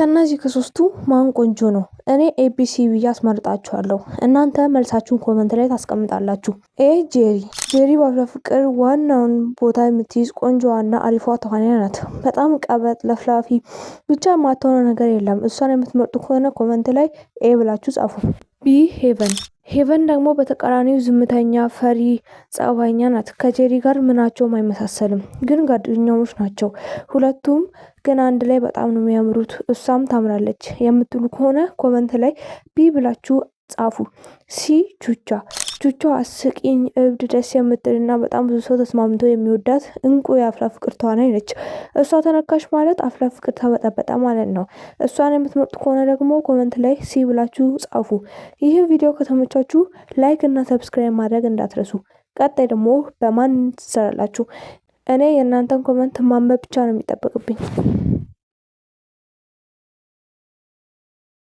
ከእነዚህ ከሶስቱ ማን ቆንጆ ነው? እኔ ABC ብዬ አስመርጣችኋለሁ። እናንተ መልሳችሁን comment ላይ ታስቀምጣላችሁ። A ጄሪ። ጄሪ በአፍላ ፍቅር ዋናውን ቦታ የምትይዝ ቆንጆዋና አሪፏ ተዋናይ ናት። በጣም ቀበጥ፣ ለፍላፊ፣ ብቻ የማትሆነው ነገር የለም። እሷን የምትመርጡ ከሆነ comment ላይ A ብላችሁ ጻፉ። B ሄቨን። ሄቨን ደግሞ በተቃራኒው ዝምተኛ፣ ፈሪ፣ ጸባይኛ ናት። ከጄሪ ጋር ምናቸውም አይመሳሰልም፣ ግን ጓደኛሞች ናቸው። ሁለቱም ግን አንድ ላይ በጣም ነው የሚያምሩት። እሷም ታምራለች የምትሉ ከሆነ comment ላይ B ብላችሁ ጻፉ። C ቹቻ። ቹቻ አስቂኝ፣ እብድ፣ ደስ የምትልና በጣም ብዙ ሰው ተስማምቶ የሚወዳት እንቁ የአፍላ ፍቅር ተዋናይ ነች። እሷ ተነካሽ ማለት አፍላ ፍቅር ተበጠበጠ ማለት ነው። እሷን የምትመርጡ ከሆነ ደግሞ comment ላይ C ብላችሁ ጻፉ። ይህ ቪዲዮ ከተመቻችሁ like እና subscribe ማድረግ እንዳትረሱ። ቀጣይ ደግሞ በማን ትሰራላችሁ? እኔ የእናንተን comment ማንበብ ብቻ ነው የሚጠበቅብኝ።